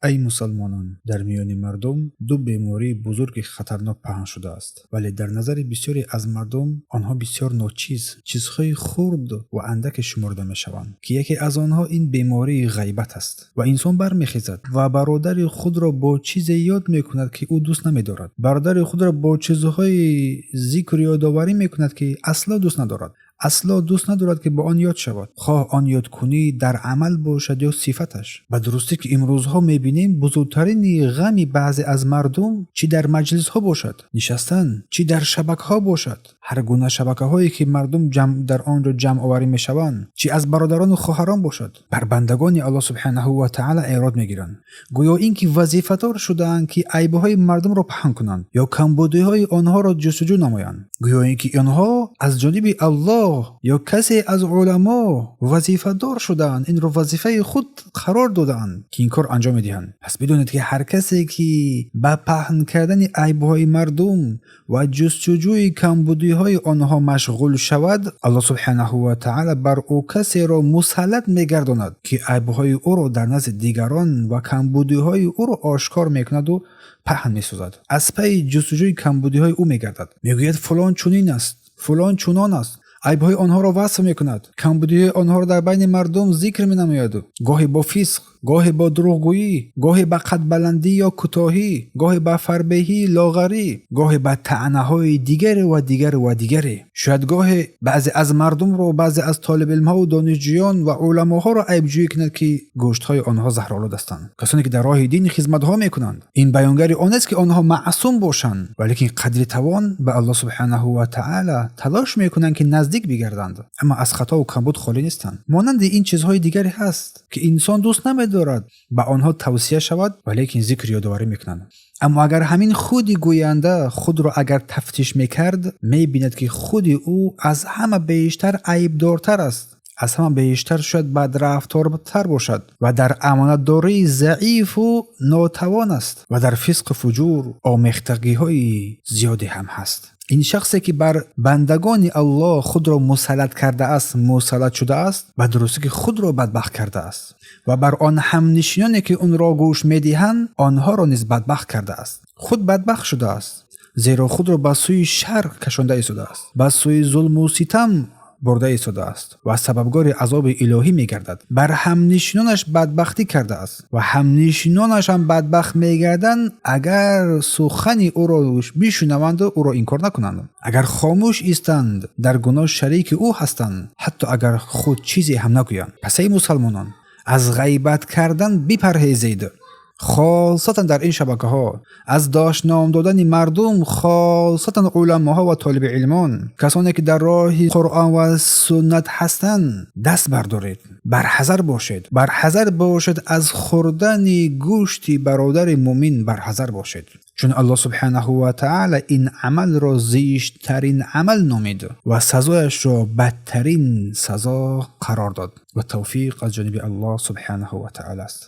Эй мусалмонон, дар миёни мардум ду бемории бузурги хатарнок паҳн шудааст, вале дар назари бисёре аз мардум онҳо бисёр ночиз, чизҳои хурд ва андаке шуморда мешаванд, ки яке аз онҳо ин бемории ғайбат аст. Ва инсон бармехезад ва бародари худро бо чизе ёд мекунад, ки ӯ дӯст намедорад. Бародари худро бо чизҳои зикр ёдоварӣ мекунад, ки асло дӯст надорад. Асло дӯст надорад, ки бо он ёд шавад, хоҳ он ёдкунӣ дар амал бошад ё сифаташ. Ба дурустӣ, ки имрӯзҳо мебинем, бузургтарини ғами баъзе аз мардум, чӣ дар маҷлисҳо бошад нишастан, чӣ дар шабакаҳо бошад, ҳар гуна шабакаҳое ки мардум дар он ҷо ҷамъоварӣ мешаванд, чӣ аз бародарону хоҳарон бошад, бар бандагони Аллоҳ субҳанаҳу ва таъала эрод мегиранд, гӯё ин ки вазифадор шудаанд, ки айбҳои мардумро паҳн кунанд ё камбудиҳои онҳоро ҷустуҷӯ намоянд, гӯё ин ки онҳо аз ҷониби Аллоҳ ё касе аз уламо вазифадор шудаанд, инро вазифаи худ қарор додаанд, ки ин кор анҷом медиҳанд. Пас бидонед, ки ҳар касе ки ба паҳн кардани айбҳои мардум ва ҷустуҷӯи камбудиҳои онҳо машғул шавад, Аллоҳ субҳанаҳу ва таъала бар ӯ касеро мусаллат мегардонад, ки айбҳои ӯро дар назди дигарон ва камбудиҳои ӯро ошкор мекунаду паҳн месозад, аз пайи ҷустуҷӯи камбудиҳои ӯ мегардад. Мегӯяд: фулон чунин аст, фулон чунон аст, айбҳои онҳоро васф мекунад, камбудиҳои онҳоро дар байни мардум зикр менамояд, гоҳе бо фисқ, гоҳе бо дурӯғгӯӣ, гоҳе ба қадбаландӣ ё кӯтоҳӣ, гоҳе ба фарбеҳӣ, лоғарӣ, гоҳе ба таънаҳои дигаре ва дигаре ва дигаре. Шояд гоҳе баъзе аз мардумро, баъзе аз толибилмҳову донишҷӯён ва уламоҳоро айбҷӯӣ кунад, ки гӯштҳои онҳо заҳролуд ҳастанд, касоне ки дар роҳи дин хизматҳо мекунанд. Ин баёнгари он нест, ки онҳо маъсум бошанд, валекин қадри тавон ба Аллоҳ субҳанаҳу ва таъала талош мекунанд, ки наздик бигарданд, аммо аз хатову камбуд холӣ нестанд. Монанди ин чизҳои дигаре ҳаст, ки инсон дӯст намедорад ба онҳо тавсия шавад, валекин зикр ёдоварӣ мекунанд. Аммо агар ҳамин худи гӯянда худро агар тафтиш мекард, мебинад, ки худи ӯ аз ҳама бештар айбдортар аст, аз ҳама бештар шояд бадрафтортар бошад ва дар амонатдории заифу нотавон аст ва дар фисқу фуҷур омехтагиҳои зиёде ҳам ҳаст. Ин шахсе ки бар бандагони Аллоҳ худро мусаллат кардааст, мусаллат шудааст, ба дурустӣ ки худро бадбахт кардааст ва бар он ҳамнишиноне ки онро гӯш медиҳанд, онҳоро низ бадбахт кардааст. Худ бадбахт шудааст, зеро худро ба сӯи шар кашонда истодааст, ба сӯи зулму ситам бурда истодааст ва сабабгори азоби илоҳӣ мегардад. Бар ҳамнишинонаш бадбахтӣ кардааст ва ҳамнишинонаш ҳам бадбахт мегарданд, агар сухани ӯро бишунаванду ӯро инкор накунанд. Агар хомӯш истанд, дар гуноҳ шарики ӯ ҳастанд, ҳатто агар худ чизе ҳам нагӯянд. Пас эй мусалмонон, аз ғайбат кардан бипарҳезед, хосатан дар ин шабакаҳо, аз дошном додани мардум, хосатан уламоҳо ва толиби илмон, касоне ки дар роҳи Қуръон ва суннат ҳастанд, даст бардоред. Барҳазар бошед, барҳазар бошед аз хӯрдани гӯшти бародари мӯмин, барҳазар бошед, чун Аллоҳ субҳанаҳу ва таъала ин амалро зиштарин амал номид ва сазояшро бадтарин сазо қарор дод. Ва тавфиқ аз ҷониби Аллоҳ субҳанаҳу ва таъала аст.